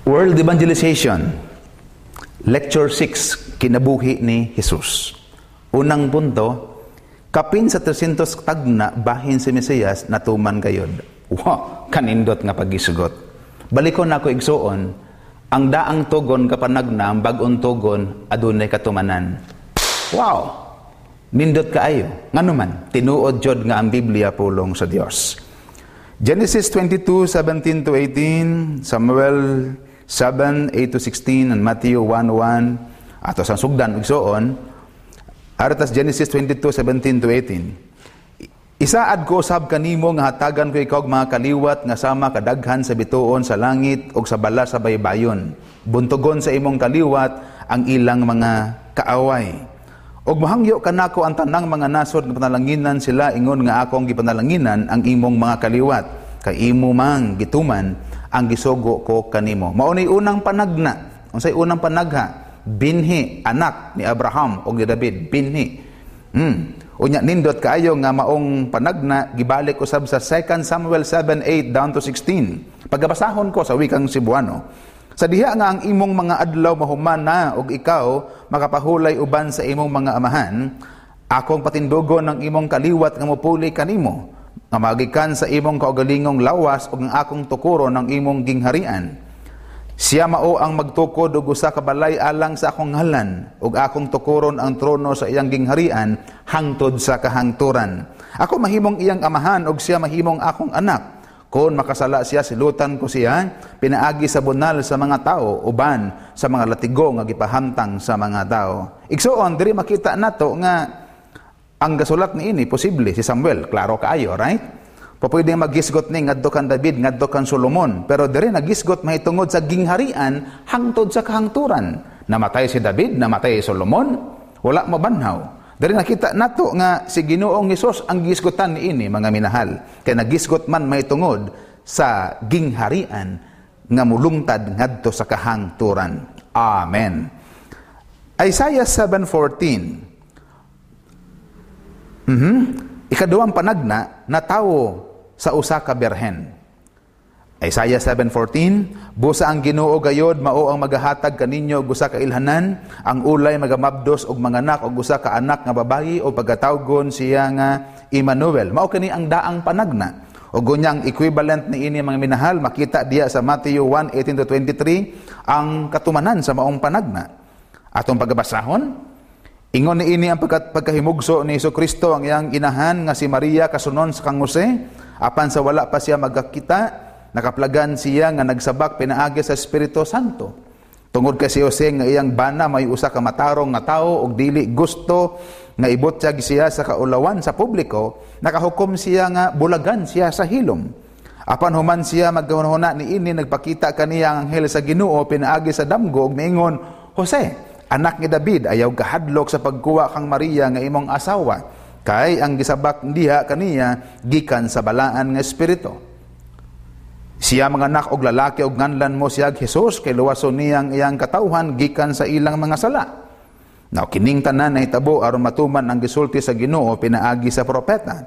World Evangelization, Lecture 6, Kinabuhi ni Jesus. Unang punto, kapin sa 300 tagna bahin si Mesiyas natuman gayod. Wow, kanindot nga pagisugot. Balikon nako, igsuon, ang daang tugon kapanagna, ang bag-ong tugon adunay katumanan. Wow! Nindot kaayo. Ngano man, tinuod jud nga ang Biblia pulong sa Dios. Genesis 22:17 to 18, Samuel 7:8 to 16, and Matthew 1:1. Ato sa sugdan, igsuon. Aratas Genesis 22:17 to 18. Isaad ko usab kanimo nga hatagan ko ikaw og mga kaliwat nga sama kadaghan sa bituon sa langit ug sa bala sa baybayon. Buntugon sa imong kaliwat ang ilang mga kaaway. Ug mohangyo kanako ang tanang mga nasod nga panalanginan sila ingon nga akong gipanalanginan ang imong mga kaliwat kay imo mang gituman ang gisugo ko kanimo. Mao ni unang panagna. Unsay unang panagha? Binhi, anak ni Abraham ug ni David, binhi. Unya nindot kaayo nga maong panagna gibalik usab sa 2 Samuel 7:8 down to 16. Pagabasahon ko sa wikang Cebuano. Sa diha nga ang imong mga adlaw mahuman na ug ikaw makapahulay uban sa imong mga amahan, akong patindugon ang imong kaliwat nga mopuli kanimo, nga magikan sa imong kaugalingong lawas ug ang akong tukuron ang imong gingharian. Siya mao ang magtukod og usa ka balay alang sa akong ngalan ug akong tukuron ang trono sa iyang gingharian hangtod sa kahangturan. Ako mahimong iyang amahan ug siya mahimong akong anak. Kon makasala siya, silutan ko siya pinaagi sa bunal sa mga tao uban sa mga latigo nga gipahamtang sa mga tao. Igsuon, diri makita nato nga ang gasulat niini posible si Samuel, klaro kaayo, right? Pwede maghisgot ni ngadto kan David, ngadto kan Solomon, pero diri nagisgot mahitungod sa gingharian hangtod sa kahangturan. Namatay si David, namatay si Solomon, wala mabanhaw. Diri nakita nato nga si Ginoong Hesus ang gisgutan niini, mga minahal. Kay nagisgot man mahitungod sa gingharian nga mulungtad ngadto sa kahangturan. Amen. Isaiah 7:14. Ikaduhang panagna, natawo sa usa ka birhen. Isaiah 7:14, "Busa ang Ginoo gayod mao ang magahatag kaninyo og usa ka ilhanan, ang ulay magamabdos og manganak og usa ka anak nga babayi o pagatawgon siya nga Emmanuel." Mao kini ang daang panagna. Og unyang equivalent niini, mga minahal, makita diya sa Matthew 1:18 to 23 ang katumanan sa maong panagna. Atong pagabasahon, ingon niini ang pagkahimugso ni Kristo ang iyang inahan nga si Maria kasunon sa kang Jose, apan sa wala pa siya magkakita, nakaplagan siya nga nagsabak pinaagi sa Espiritu Santo. Tungod kay si Jose nga iyang bana may usa ka matarong nga tawo og dili gusto nga ibutyag siya sa kaulawan sa publiko, nakahukom siya nga bulagan siya sa hilom. Apan human siya maghunahuna niini, nagpakita kaniya ang anghel sa Ginoo pinaagi sa damgo ug miingon, "Jose, anak ni David, ayaw kahadlok sa pagkuha kang Maria nga imong asawa, kay ang gisabak diha kaniya gikan sa balaan nga espiritu. Siya manganak og lalaki og nganlan mo siya Jesus kay luwason niyang iyang katawhan gikan sa ilang mga sala." Now, kining tanan nahitabo aron matuman ang gisulti sa Ginoo pinaagi sa propeta.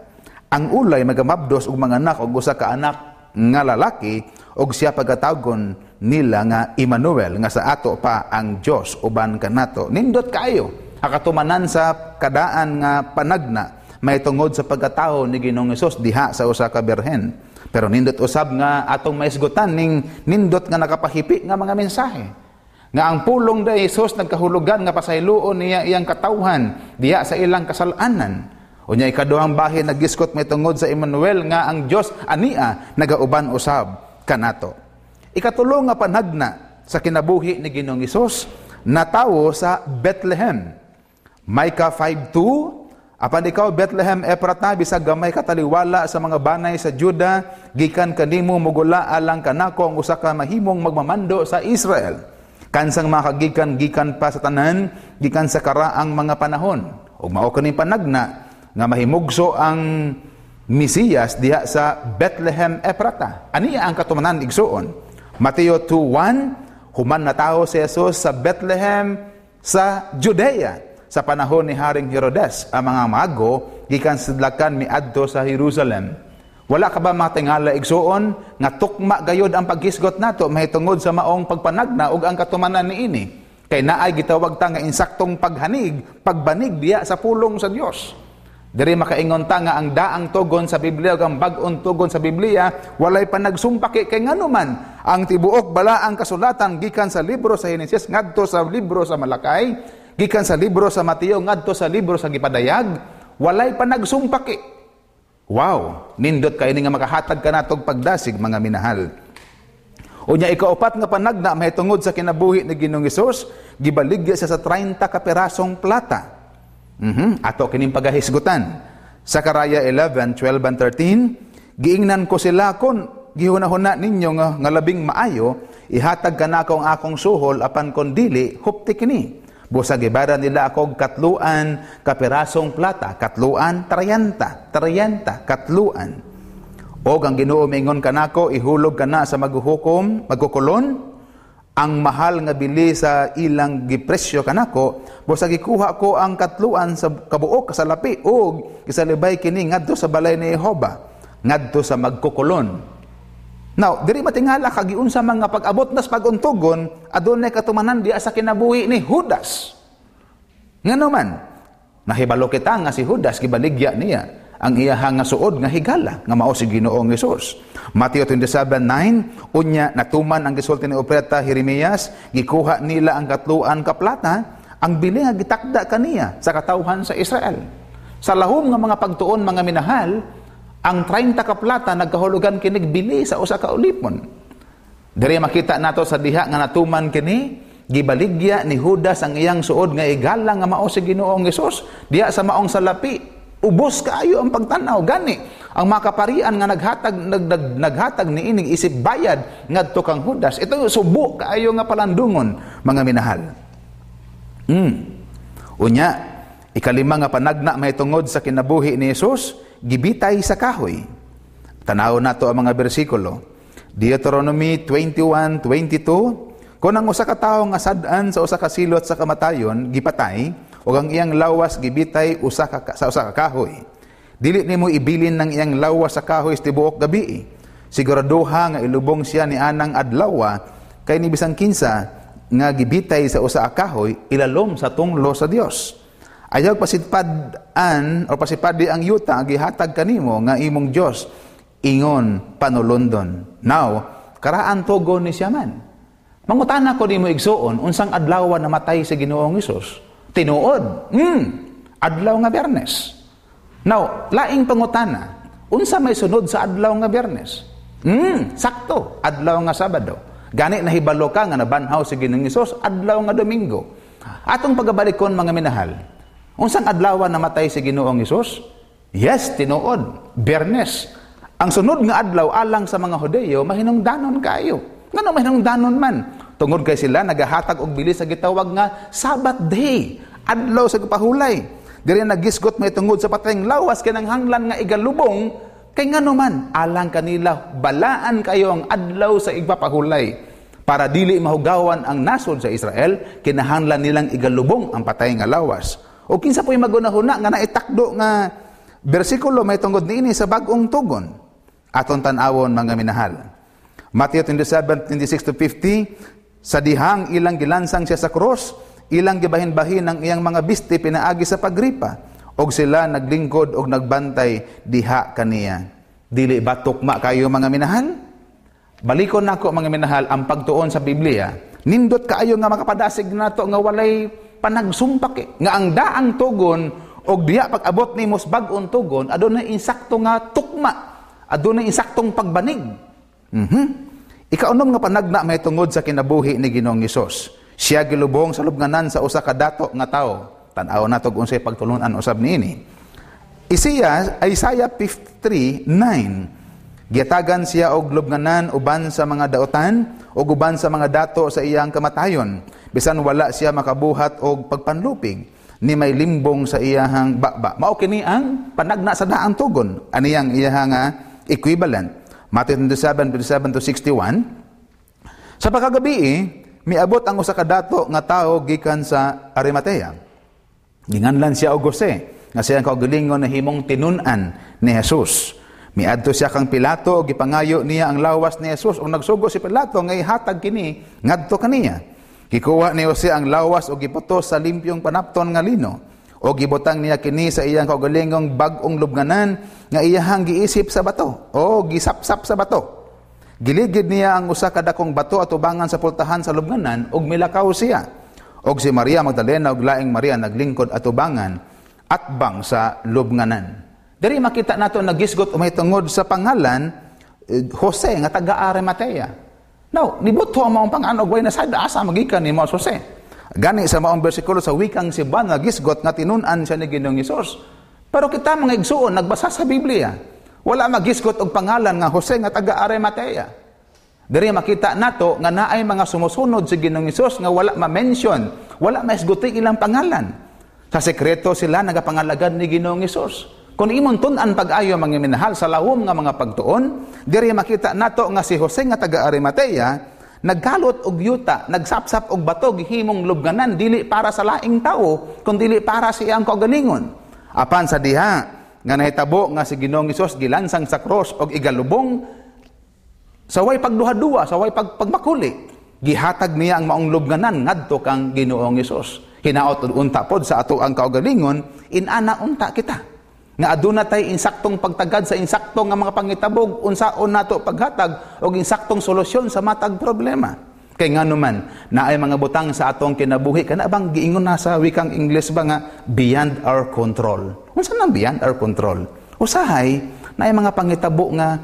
"Ang ulay magamabdos og manganak og usa ka anak nga lalaki og siya pagatawgon nila nga Emmanuel," nga sa ato pa ang Dios uban kanato. Nindot kaayo ang katumanan sa kadaan nga panagna mahitungod sa pagkatawo ni Ginoong Hesus diha sa usa ka birhen. Pero nindot usab nga atong maisgutan ning nindot nga nakapahipi nga mga mensahe. Nga ang pulong ni Hesus nagkahulugan nga pasayloon niya iyang katawhan diha sa ilang kasalanan. Unya ikaduhang bahin nagisgot mahitungod sa Emmanuel nga ang Dios ania nagauban usab kanato. Ikatulo nga panagna sa kinabuhi ni Ginoong Hesus, natawo sa Bethlehem. Micah 5:2, "Apan ikaw, Bethlehem Ephrata, bisag gamay kataliwala sa mga banay sa Juda, gikan kanimo mugula alang kanako ang usa ka mahimong magmamando sa Israel. Kansang makagikan gikan pa sa tanan, gikan sa karaang mga panahon." Ug mao kini panagna nga mahimugso ang Mesiyas diha sa Bethlehem Ephrata. Aniya ang katumanan, igsuon. Mateo 2:1, human natawo si Jesus sa Bethlehem sa Judea sa panahon ni Haring Herodes, ang mga mago gikan sa sidlakan miadto sa Jerusalem. Wala ka ba matingala, igsuoon, nga tukma gayod ang paghisgot nato mahitungod sa maong pagpanagna ug ang katumanan niini? Kay naay gitawag ta nga insaktong paghanig, pagbanig diya sa pulong sa Dios. Diri makaingon ta nga ang daang tugon sa Biblia ug ang bag-ong tugon sa Biblia walay panagsumpaki, kay nganuman ang tibuok balaang kasulatan, gikan sa libro sa Henesis ngadto sa libro sa Malakay, gikan sa libro sa Mateo ngadto sa libro sa Gipadayag, walay panagsumpaki. Wow, nindot kay ni nga makahatag kanatog pagdasig, mga minahal. Unya, ikaupat nga panagna mahitungod sa kinabuhi ni Ginoong Hesus, gibaligya siya sa 30 ka pirasong plata. Ato kining pagahisgutan. Zechariah 11, 12 and 13, giingnan ko sila, "Kon gihunahuna ninyo nga labing maayo, ihatag kanako ang akong suhol, apan kon dili, hupti kini." Busa gibayaran nila ako og katluan ka pirasong plata, katluan, 30, 30, katluan. Og ang Ginoo miingon kanako, "Ihulog kana sa maghuhukom, magkukulon, ang mahal nga bili sa ilang gipresyo kanako. Busa gikuha ko ang katluan sa kabuok kasalapi ug gisalibay kini ngadto sa balay ni Jehova, ngadto sa magkukulon." Now, diri matingala ka giunsa mga pag-abot nas pag-untugon, adunay katumanan diya sa kinabuhi ni Judas. Ngano man, nahibalo kita nga si Judas gibaligya niya ang iyahang nga suod nga higala nga mao si Ginoong Hesus. Mateo 27:9, unya natuman ang gisulti ni Propeta Jeremias, gikuha nila ang katluan ka plata, ang bili nga gitakda kaniya sa katawhan sa Israel. Sa lahom nga mga pagtuon, mga minahal, ang 30 ka plata nagkahulugan kinig bili sa usa ka ulipon. Diri makita nato sa diha nga natuman kini, gibaligya ni Judas ang iyang suod nga igala nga mao si Ginoong Hesus diha sa maong salapi. Ubos kaayo ang pagtan-aw. Gani ang mga kaparian nga naghatag niining isip bayad ngadto kang Judas. Ito subo kaayo nga palandungon, mga minahal. Unya, ikalima nga panagna mahitungod sa kinabuhi ni Hesus, gibitay sa kahoy. Tanaw nato ang mga bersikulo. Deuteronomy 21:22, kung ang usa ka tawo nga sad-an sa usa ka silot sa kamatayon gipatay ug ang iyang lawas gibitay sa usa ka kahoy, dili nimo ibilin ng iyang lawas sa kahoy sa tibuok gabi. Siguraduha nga ilubong siya ni anang adlaw, kay ni bisan kinsa nga gibitay sa usa ka kahoy ilalom sa tunglo sa Dios. Ayaw pasipad-an o pasipadi ang yuta ang gihatag kanimo nga imong Dios ingon panulondon. Now, karaan tugon ni siya man. Mangutana ko nimo, igsuon, unsang adlaw namatay si Ginoong Hesus? Tinuod. Adlaw nga Biyernes. Now, laing pangutana, unsa may sunod sa adlaw nga Biyernes? Sakto, adlaw nga Sabado. Gani nahibalo ka nga nabanhaw si Ginoong Hesus adlaw nga Domingo. Atong pagabalikon, mga minahal, unsang adlaw namatay si Ginoong Hesus? Yes, tinuod, Biyernes. Ang sunod nga adlaw alang sa mga Hudeyo, mahinungdanon kaayo. Ngano mahinungdanon man? Tungod kay sila nagahatag og bili sa gitawag nga Sabbath day, adlaw sa pahulay. Diri nagisgot may tungod sa patayng lawas kinahanglan nga igalubong, kay ngano man alang kanila balaan kayo ang adlaw sa igpapahulay. Para dili mahugawan ang nasod sa Israel, kinahanglan nilang igalubong ang patay nga lawas. O kinsa po'y magunahuna nga naitakdo nga bersikulo may tungod niini sa bag-ong tugon? Aton tan-awon, mga minahal. Matthew 27:26 to 50, sa dihang ilang gilansang siya sa krus, ilang gibahin-bahin ang iyang mga bisti pinaagi sa pagripa, og sila naglingkod og nagbantay diha kaniya. Dili ba tukma kayo, mga minahal? Balikon nako, mga minahal, ang pagtuon sa Biblia. Nindot kaayo nga makapadasig nato nga walay panagsumpaki, nga ang daang tugon og diha pag-abot nimo sa bag-ong tugon, adunay insakto nga tukma, adunay insaktong pagbanig. Ikaunom nga panagna may tungod sa kinabuhi ni Ginoong Hesus. Siya gilubong sa lubnganan sa usa ka dato nga tawo. Tan-aw nato unsay pagtulun-an usab niini. Isaiah 53:9. Giatagan siya og lubnganan uban sa mga daotan ug uban sa mga dato sa iyang kamatayon. Bisan wala siya makabuhat og pagpanlupig, ni may limbong sa iyahang baba. Mao kini ang panagna sa daang tugon. Aniyang iyahang equivalent. Matthew 27:57 to 61. Sa pagkagabi, miabot ang usa ka dato nga tawo gikan sa Arimatea. Ginganlan siya og Jose, nga siyang kaugalingon na himong tinun-an ni Jesus. Miadto siya kang Pilato og gipangayo niya ang lawas ni Jesus, ug nagsugo si Pilato nga ihatag kini ngadto kaniya. Gikuha ni Jose ang lawas og giputos sa limpyong panapton nga lino. O gibutang niya kini sa iyang kaugalingong bag-ong lubnganan nga iyahang giisip sa bato o gisapsap sa bato. Giligid niya ang usa ka dakong bato atubangan sa pultahan sa lubnganan ug milakaw siya. Og si Maria Magdalena ug laing Maria naglingkod atubangan atbang sa lubnganan. Diri makita nato nagisgot umay tungod sa pangalan Jose nga taga Arimatea. Now, nibuto ang maong pangalan og way nasad asa magikan ni Mo Jose. Gani sa maong bersikulo sa wikang Cebuano nagisgot nga tinun-an siya ni Ginoong Hesus. Pero kita mga igsuon nagbasa sa Biblia, wala magisgot og pangalan nga Jose nga taga Arimatea. Diri makita nato nga naay mga sumusunod sa Ginoong Hesus nga wala ma-mention, wala maisguti ilang pangalan. Sa sekreto sila nagapangalagad ni Ginoong Hesus. Kung imong tun-an pag-ayo, mga minahal, sa lawom nga mga pagtuon, diri makita nato nga si Jose nga taga Arimatea nagkalot og yuta, nagsapsap og bato, gihimong lubnganan dili para sa laing tawo, kundi para sa iyang kaugalingon. Apan sa diha nga nahitabo nga si Ginoong Hesus gilansang sa cross og igalubong sa way pagduha-duha, sa way pagmakuli, gihatag niya ang maong lubnganan ngadto kang Ginoong Hesus. Hinaot unta pod sa ato ang kaugalingon, inana unta kita nga aduna tay insaktong pagtagad sa insakto nga mga pangitabog, unsaon nato paghatag og insaktong solusyon sa matag problema. Kay nganuman naay mga butang sa atong kinabuhi, kana bang giingon na sa wikang Ingles ba nga beyond our control? Unsa nang beyond our control? Usahay naay mga pangitabo nga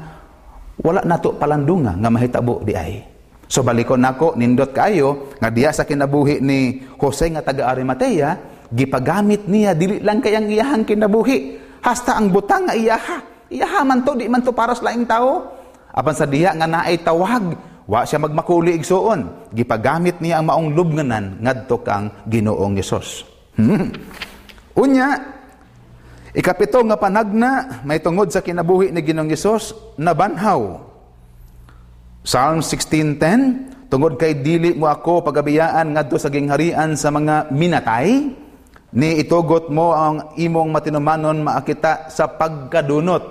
wala nato palandunga nga mahitabo di ay. So balikon nako, nindot kaayo nga diya sa kinabuhi ni Jose nga taga Arimatea, gipagamit niya dili lang kay ang iyahang kinabuhi, hasta ang butang nga iyaha. Iyaha man to, di man to para sa laing tao. Apan sa diha nga naay tawag, wa siya magmakuli igsuon. Gipagamit niya ang maong lubnganan ngadto kang Ginoong Hesus. Unya, ikapito nga panagna may tungod sa kinabuhi ni Ginoong Hesus, nabanhaw. Psalm 16:10, tungod kay dili mo ako pagabiyaan ngadto sa gingharian sa mga minatay, ni itugot mo ang imong matinumanon maakita sa pagkadunot.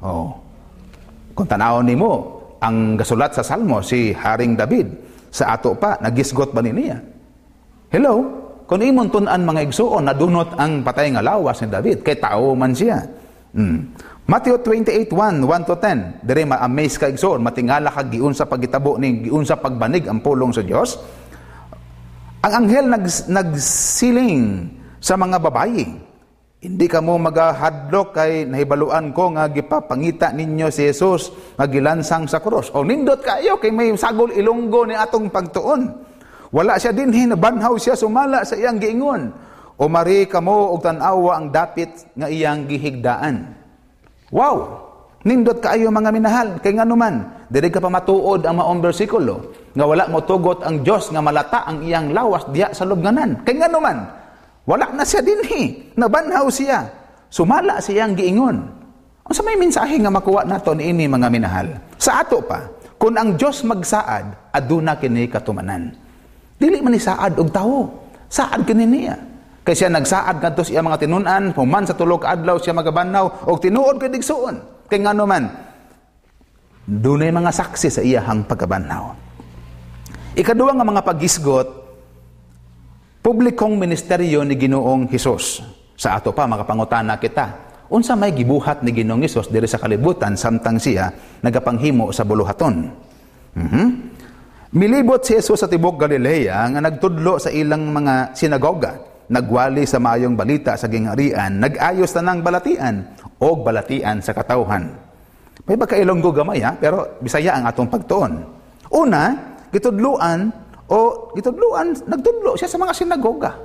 Oh. Kung tan-awon nimo ang gasulat sa Salmo si Haring David, sa ato pa nagisgot ba ni niya? Hello? Kung imong tun-an, mga igsuon, nadunot ang patay nga lawas ni David kay tao man siya. Matthew 28:1, 1 to 10. Dire ma-amaze ka, igsuon, matingala ka giunsa pagitabo ni giunsa pagbanig ang pulong sa Dios. Ang anghel nagsiling sa mga babayi, "Hindi kamo magahadlok kay nahibaluan ko nga gipapangita ninyo si Jesus nga gilansang sa krus." O nindot kayo kay may sagol Ilonggo ni atong pagtuon. "Wala siya dinhi, nabanhaw siya sumala sa iyang giingon. O mari kamo og tan-awa ang dapit nga iyang gihigdaan." Wow! Nindot kaayo, mga minahal, kay nganuman diri ka pamatuod ang maong bersikulo nga wala mo tugot ang Dios nga malata ang iyang lawas diya sa lubnganan. Kay nganuman wala na siya dinhi, nabanhaw siya, sumala siyang giingon. Unsa may mensahe nga makuha nato niini, mga minahal? Sa ato pa, kung ang Dios magsaad, aduna kini katumanan. Dili man ni saad og tawo, saad kini niya. Kay siya nagsaad ngadto sa iyang mga tinun-an, human sa 3 ka adlaw siya magabanhaw og tinuod kay igsuon. Kay ngano man, dunay mga saksi sa iyahang pagkabanhaw. Ikaduha nga mga paghisgot, publikong ministeryo ni Ginoong Hesus. Sa ato pa makapangutana kita, unsa may gibuhat ni Ginoong Hesus diri sa kalibutan samtang siya nagapanghimo sa buluhaton? Milibot si Jesus sa tibok Galilea nga nagtudlo sa ilang mga sinagoga, nagwali sa maayong balita sa gingharian, nag-ayos tanang balatian og balatian sa katawhan. May pagkailonggo gamay ha, pero Bisaya ang atong pagtuon. Una, gitudluan o gitudluan, nagtudlo siya sa mga sinagoga.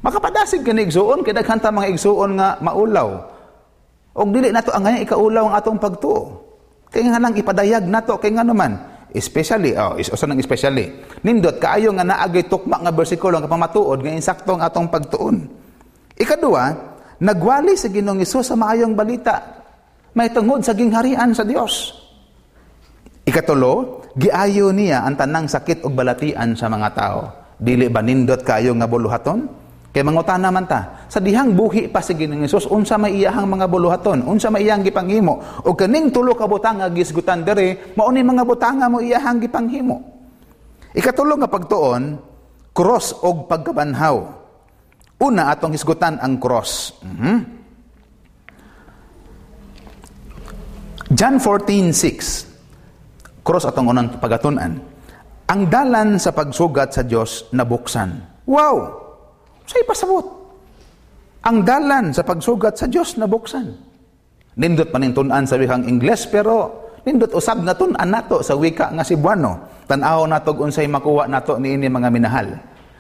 Makapadasig kini, igsuon, kay daghan ta mga igsuon nga maulaw. Og dili nato ang ikaulaw ang atong pagtuo. Kay nga nang ipadayag nato, kay nga naman, especially, oh, usa nang especially, nindot kaayo nga naagay tukma nga bersikulo nga pamatuod nga insakto ang atong pagtuon. Ikaduha, nagwali sa Ginoong Hesus sa maayong balita may tungod sa gingharian sa Dios. Ikatulo, giayo niya ang tanang sakit ug balatian sa mga tao. Dili ba nindot kayo nga buluhaton? Kay mangutana man ta, sa dihang buhi pa si Ginoong Hesus, unsa may iyahang mga buluhaton, unsa may iyang gipanghimo? O kaning tulo ka butang nga gisgutan diri, mao ni mga butanga mo iyahang gipanghimo. Ikatulo nga pagtuon, cross og pagkabanhaw. Una, atong hisgutan ang cross. John 14:6. Cross atong unang pagatun-an. Ang dalan sa pagsugat sa Dios nabuksan. Wow! Sa ipasabot. Ang dalan sa pagsugat sa Dios nabuksan. Nindot man ning tun-an sa wikang Ingles, pero nindot usab nga tun-an nato sa wika nga Cebuano. Tan-aw nato unsay makuha nato niini, mga minahal.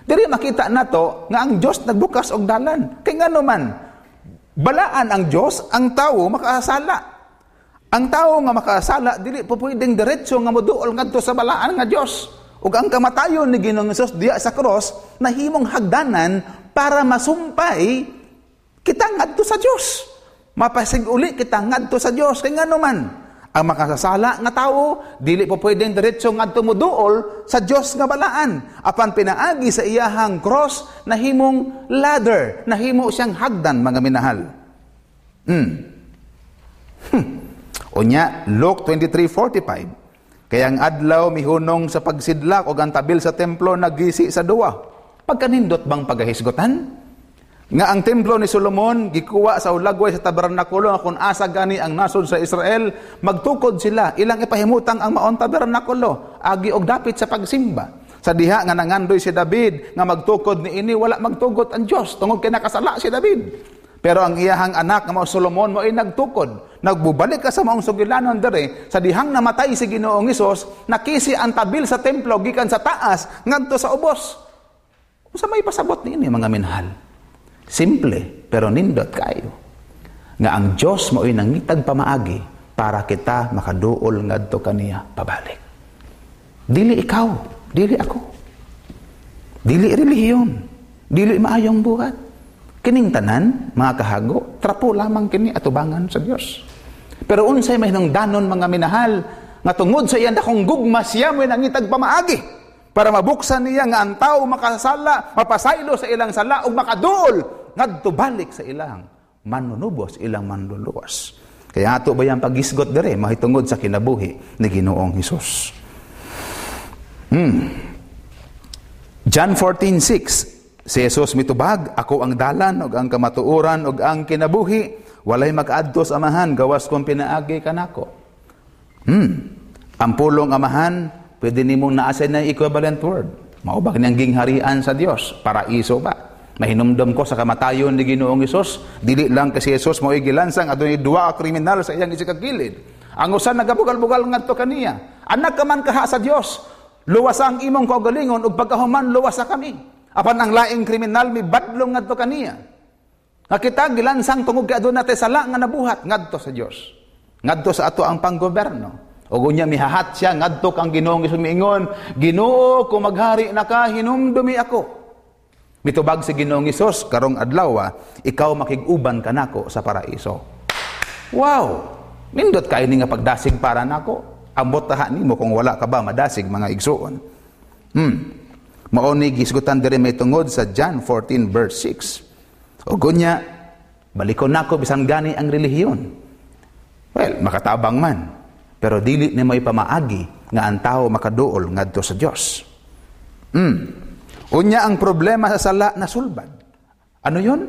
Diri makita nato nga ang Dios nagbukas og dalan. Kay ngano man balaan ang Dios, ang tawo makasala. Ang tawo nga makasala dili po pwedeng diretso nga moduol ngadto sa balaan nga Dios. Ug ang kamatayon ni Ginoong Hesus diya sa cross nahimong hagdanan para masumpay kita ngadto sa Dios. Mapasig-uli kita ngadto sa Dios. Kay ngano man ang makasasala nga tawo dili po pwedeng diretso ngadto moduol sa Dios nga balaan. Apan pinaagi sa iyahang cross nahimong ladder, nahimo siyang hagdan, mga minahal. Unya, Luke 23:45. Kaya ang adlaw mihunong sa pagsidlak og ang tabil sa templo nagisi sa duwa. Pagkanindot bang pagahisgutan? Nga ang templo ni Solomon gikuha sa ulagway sa tabernakulo, nga kung asa gani ang nasod sa Israel magtukod sila, ilang ipahimutang ang maong tabernakulo agi og dapit sa pagsimba. Sa diha nga nangandoy si David nga magtukod niini, wala magtugot ang Dios tungod kay nakasala si David. Pero ang iyahang anak nga mao Solomon mo'y nagtukod. Nagbubalik ka sa maong sugilanon dere sa dihang namatay si Ginoong Hesus, nakisi ang tabil sa templo gikan sa taas ngadto sa ubos. Unsa may pasabot niini, mga minahal? Simple pero nindot kayo. Nga ang Dios mao'y nangitag pamaagi para kita makaduol ngadto kaniya pabalik. Dili ikaw, dili ako. Dili relihiyon, dili maayong buhat. Kining tanan, mga kahago, trapo lamang kini atubangan sa Dios. Pero unsay may hinungdanon, mga minahal, nga tungod sa iyang dakong gugma siya mo'y nangitag pamaagi para mabuksan niya nga ang tao makasala, mapasaylo sa ilang sala ug makaduol ngadto balik sa ilang manunubos, ilang manluluwas. Kaya ato ba yang paghisgot dire mahitungod sa kinabuhi ni Ginoong Hesus. John 14:6. Si Jesus mitubag, "Ako ang dalan ug ang kamatuoran ug ang kinabuhi, walay makaadto sa Amahan gawas kung pinaagi kanako." Ang pulong Amahan, pwede nimong naa sa na equivalent word. Mao ba kini ang gingharian sa Dios? Paraiso ba? Mahinumdom ko sa kamatayon ni Ginoong Hesus, dili lang kasi Jesus mao'y gilansang, adunay duha ka kriminal sa iyang isikagilid. Ang usa nagabugal-bugal ngadto kaniya. "Anak ka man kaha sa Dios, luwasa ang imong kaugalingon ug pagkahuman luwasa kami." Apan ang laing kriminal mibadlong ngadto kaniya. Nga kita gilansang tungod kay aduna tay sala nga nabuhat ngadto sa Dios. Ngadto sa ato ang panggoberno. Ug unya mihahat siya ngadto kang Ginoong Hesus, miingon, "Ginoo, kung maghari na ka, hinumdumi ako." Mitubag si Ginoong Hesus, "Karong adlaw ikaw makig-uban kanako sa paraiso." Wow! Nindot kay ni nga pagdasig para nako. Ambot taha nimo kung wala ka ba madasig, mga igsuon. Mao ni gisgutan diri may tungod sa John 14 verse 6. O gunya, balikon nako bisan gani ang relihiyon. Well, makatabang man, pero dili ni may pamaagi nga ang tao makaduol ngadto sa Dios. Unya, ang problema sa sala na sulbad. Ano yun?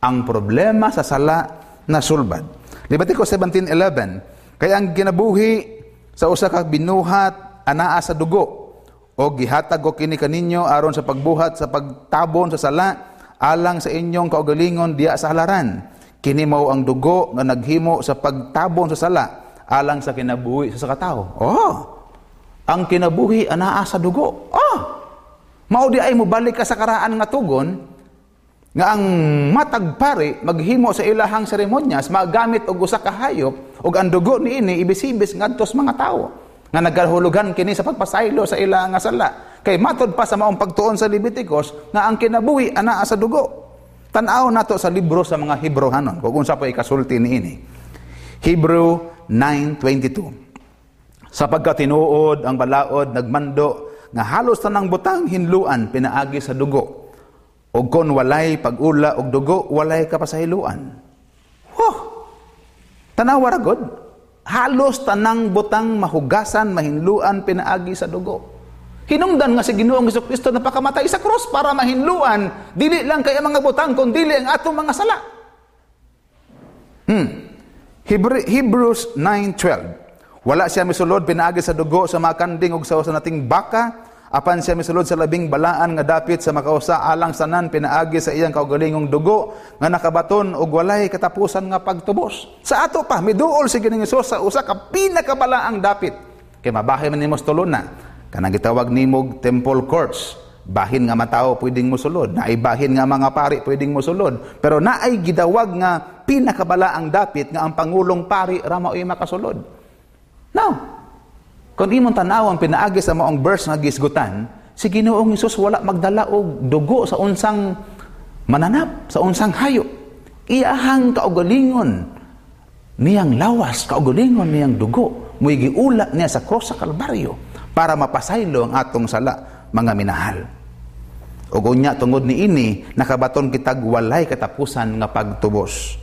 Ang problema sa sala na sulbad. Levitico 17:11. Kaya ang kinabuhi sa usa ka binuhat anaa sa dugo, o gihatag ko kini kaninyo aron sa pagbuhat sa pagtabon sa sala alang sa inyong kaugalingon diya sa halaran. Kini mao ang dugo nga naghimo sa pagtabon sa sala alang sa kinabuhi sa katawo. Oh, ang kinabuhi anaa sa dugo. Oh, mao di ay mobalik ka sa karaan nga tugon nga ang matag pari maghimo sa ilahang seremonyas magamit og usa ka hayop ug ang dugo niini ibisibis ngadto sa mga tawo nga nagahulugan kini sa pagpasaylo sa ilang nga sala. Kay matod pa sa maong pagtuon sa Leviticus nga ang kinabuhi anaa sa dugo. Tan-aw nato sa libro sa mga Hebreohanon kung unsa pa ikasulti niini. Hebrew 9:22. Sapagkat tinuod ang balaod nagmando nga halos tanang butang hinluan pinaagi sa dugo. Ug kon walay pag-ula og dugo, walay kapasahiluan. Huh! Tanawa ra gud. Halos tanang butang mahugasan, mahinluan pinaagi sa dugo. Hinungdan nga si Ginoong Hesukristo napakamatay sa cross para mahinluan dili lang kay ang mga butang kun dili ang atong mga sala. Hebrews 9:12. Wala siya misulod pinaagi sa dugo sa mga kanding ug sa usa nating baka, apan siya misulod sa labing balaan nga dapit sa makausa alang sanan pinaagi sa iyang kaugalingong dugo nga nakabaton og walay katapusan nga pagtubos. Sa ato pa miduol si Ginoong Hesus sa usa ka pinakabalaang dapit. Kay mabahin man nimo sa tuluna, kanang gitawag nimog temple courts, bahin nga matawo pwedeng mosulod, naay bahin nga mga pari pwedeng mosulod, pero naay gidawag nga pinakabalaang dapit nga ang pangulong pari ra mao'y makasulod. Now, kung imong tan-awon pinaagi sa maong verse nga gisgutan, si Ginoong Hesus wala magdala og dugo sa unsang mananap, sa unsang hayop. Iyahang kaugalingon niyang lawas, kaugalingon niyang dugo, mo'y giula niya sa cross sa Kalbaryo para mapasaylo ang atong sala, mga minahal. Ug unya tungod niini nakabaton kitag walay katapusan nga pagtubos.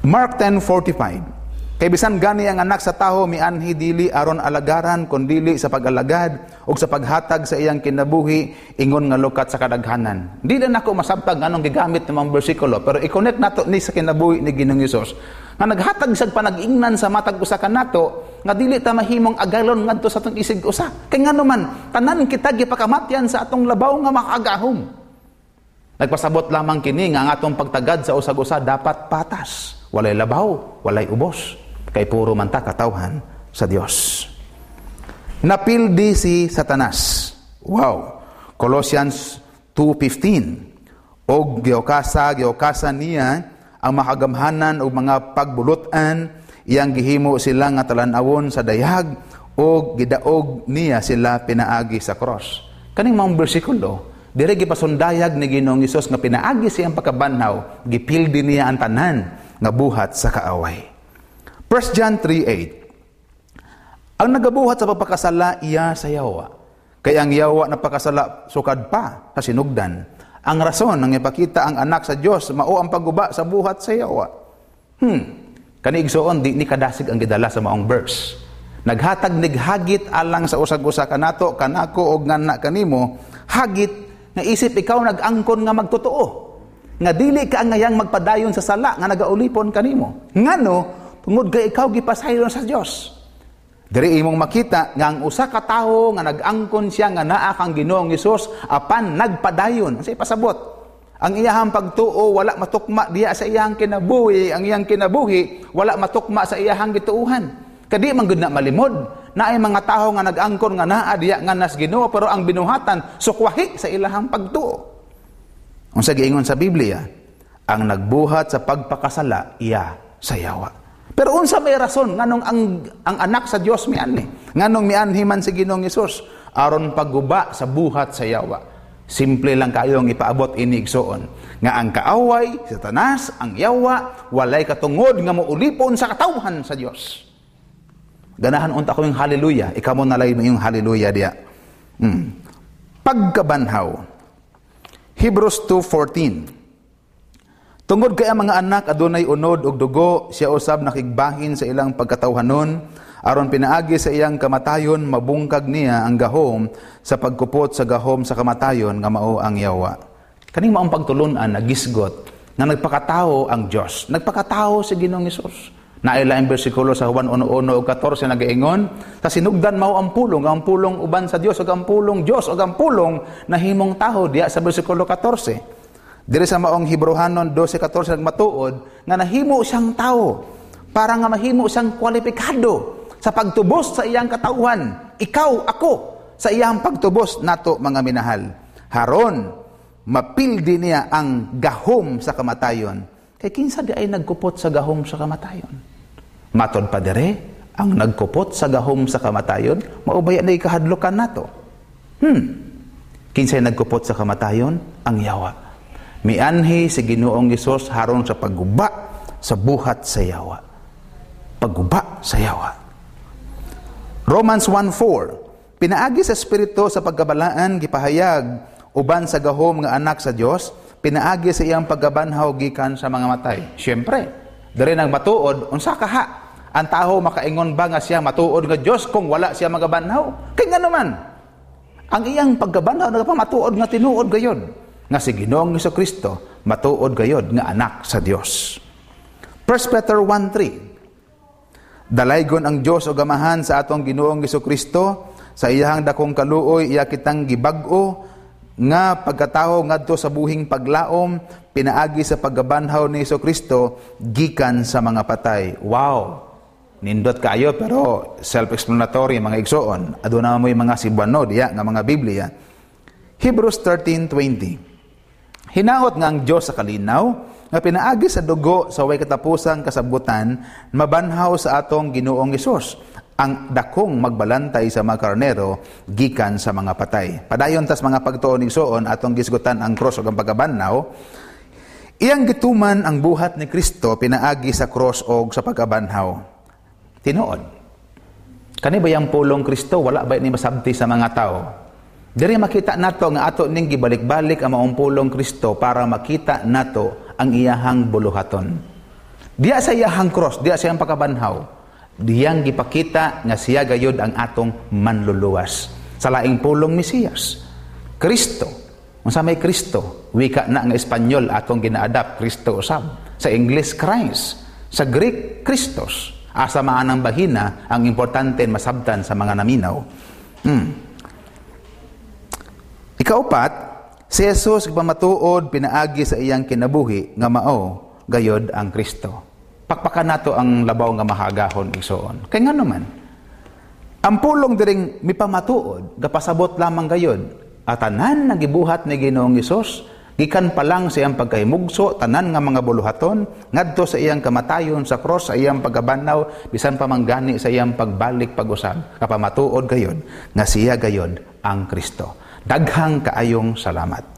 Mark 10:45. Kay bisan gani ang Anak sa Tawo mianhi dili aron alagaran kun dili sa pag-alagad ug sa paghatag sa iyang kinabuhi ingon nga lukat sa kadaghanan. Di na nako masabtag anong gigamit ng mga bersikulo, pero i-connect nato ni sa kinabuhi ni Ginoong Hesus nga naghatag siyag panag-ingnan sa matag usa kanato nga dili ta mahimong agalon ngadto sa atong isig usa. Kay ngano man tanan kita gipakamatyan sa atong labaw nga makagahom. Nagpasabot lamang kini nga ang atong pagtagad sa usag-usa dapat patas, walay labaw, walay ubos, kay puro man ta katawhan sa Dios. Napildi si Satanas. Wow. Colossians 2:15. Og giokasa niya ang makagamhanan og mga pagbulutan, iyang gihimo sila nga talan-awon sa dayag og gidaog niya sila pinaagi sa cross. Kaning maong bersikulo, dire gipasundayag ni Ginoong Hesus nga pinaagi siyang pagkabanhaw, gipildi niya ang tanan nga buhat sa kaaway. 1 John 3:8. Ang nagabuhat sa pagpakasala iya sa yawa. Kay ang yawa napakasala sukad pa sa sinugdan. Ang rason ng ipakita ang anak sa Dios mao ang pagguba sa buhat sa yawa. Kani igsoon di ni kadasig ang gidala sa maong verse. Naghatag nighagit alang sa usag-usa kanato, kanako og ngana kanimo, hagit nga isip ikaw nag-angkon nga magtotoo. Nga dili ka ang ngayang magpadayon sa sala nga nagaulipon kanimo. Ngano tungod kay ikaw gipasaylo sa Dios. Diri imong makita nga ang usa ka tawo nga nag-angkon siya nga naa kang Ginoong Hesus apan nagpadayon. Sa ipasabot, ang iyahang pagtuo wala matukma diya sa iyahang kinabuhi, ang iyang kinabuhi wala matukma sa iyahang gituohan. Kadi man gud na malimod, naay mga tawo nga nag-angkon nga naa diya nga nas Ginoo pero ang binuhatan sukwahi sa ilahang pagtuo. Unsa giingon sa Biblia, ang nagbuhat sa pagpakasala iya sa yawa. Pero unsa may rason nganong ang anak sa Dios mianhi? Nganong mianhi man si Ginoong Hesus aron pagguba sa buhat sa yawa? Simple lang kayo ang ipaabot ini igsoon nga ang kaaway, Satanas, ang yawa walay katungod nga moulipon sa katawhan sa Dios. Ganahan unta ko yung hallelujah, ikaw mo nalay mo yung hallelujah diya. Pagkabanhaw. Hebrews 2:14. Tungod kay ang mga anak adunay unod og dugo, siya usab nakigbahin sa ilang pagkatawhanon, aron pinaagi sa iyang kamatayon mabungkag niya ang gahom sa pagkupot sa gahom sa kamatayon nga mao ang yawa. Kaning maong pagtulun-an nagisgot nga nagpakatawo ang Dios, nagpakatawo si Ginoong Hesus. Naila ang bersikulo sa Juan 1:1-14 nagaingon, sa sinugdan mao ang pulong uban sa Dios ug ang pulong Dios ug ang pulong nahimong tawo diya sa bersikulo 14. Diri sa maong Hebreohanon 12:14 nagmatuod nga nahimo siyang tawo para nga mahimo siyang kwalipikado sa pagtubos sa iyang katawhan. Ikaw, ako, sa iyang pagtubos nato, mga minahal. Haron mapildi niya ang gahom sa kamatayon. Kay kinsa di ay nagkupot sa gahom sa kamatayon? Matod pa dire, ang nagkupot sa gahom sa kamatayon, maubaya na ikahadlokan nato. Kinsay nagkupot sa kamatayon? Ang yawa. Mianhi si Ginoong Hesus haron sa pagguba sa buhat sa yawa. Pagguba sa yawa. Romans 1:4. Pinaagi sa Espiritu sa pagkabalaan gipahayag uban sa gahom nga anak sa Dios pinaagi sa iyang pagkabanhaw gikan sa mga matay. Siyempre, diri nang matuod, unsa kaha ang tao makaingon ba nga siya matuod nga Dios kung wala siya magabanhaw? Kay ngano man, ang iyang pagkabanhaw nagapamatuod nga tinuod gayod nga si Ginoong Kristo matuod gayod nga anak sa Dios. 1 Peter 1:3. Dalaygon ang Dios ug Amahan sa atong Ginoong Kristo, sa iyahang dakong kaluoy iya kitang gibag-o nga pagkatawo ngadto sa buhing paglaom pinaagi sa pagkabanhaw ni Kristo gikan sa mga patay. Wow. Nindot kaayo, pero self-explanatory, mga igsoon. Aduna mo'y mga Cebuano diya nga mga Biblia. Hebrews 13:20. Hinaot nga ang Dios sa kalinaw nga pinaagi sa dugo sa way katapusang kasabgutan mabanhaw sa atong Ginoong Hesus ang dakong magbalantay sa mga karnero gikan sa mga patay. Padayon tas mga pagtuon, igsoon, atong gisgutan ang cross ug ang pagkabanhaw. Iyang gituman ang buhat ni Kristo pinaagi sa cross og sa pagkabanhaw. Tinuod. Kani ba yung pulong Kristo, wala ba ni masabti sa mga tao? Diri makita nato nga ato ning gibalik-balik ang maong pulong Kristo para makita nato ang iyahang buluhaton. Diya sa iyahang cross, diya sa iyang pagkabanhaw, diyang gipakita nga siya gayod ang atong manluluwas. Sa laing pulong, Mesiyas. Kristo. Unsa may Kristo? Wika na nga Espanyol atong gina-adapt, Kristo usab. Sa English, Christ. Sa Greek, Christos. Asa maan ang bahina, ang importante masabtan sa mga naminaw. Ikaupat, si Jesus pamatuod pinaagi sa iyang kinabuhi nga mao gayod ang Kristo. Pakpakan nato ang labaw nga mahagahon, igsoon. Kay ngano man, ang pulong diring mipamatuod, gapasabot lamang gayod, at tanan nga gibuhat ni Ginoong Hesus gikan pa lang sa iyang pagkahimugso, tanan nga mga buluhaton ngadto sa iyang kamatayon sa cross, sa iyang pagkabanhaw, bisan pa man gani sa iyang pagbalik pag-usab, kapamatuod gayod nga siya gayod ang Kristo. Daghang kaayong salamat.